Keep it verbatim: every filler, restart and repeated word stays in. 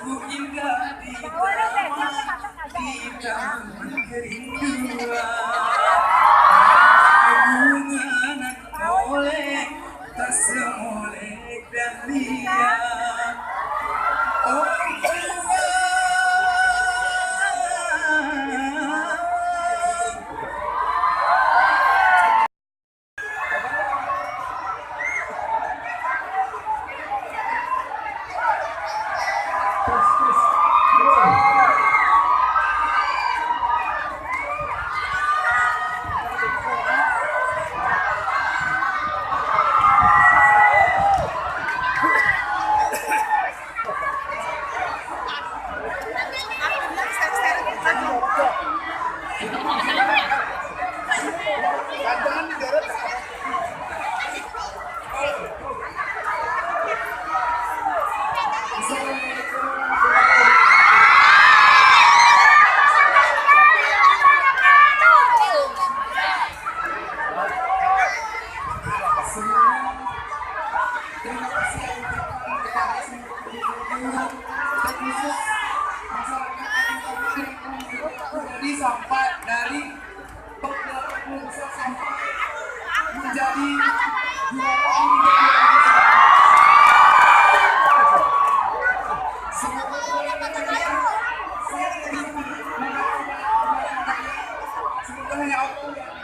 Indah di taman, di taman kerinduan. Bunga nan molek, taseumolek dahlia. Oh, Tuhan. Terima kasih yang ucapkan terima kasih untuk khusus masyarakat Kabupaten Jadi sampai dari top delapan puluh besar sampai menjadi juara Liga dua puluh besar. Semoga saya tidak bisa mengatakan banyak, semoga hanya Allah yang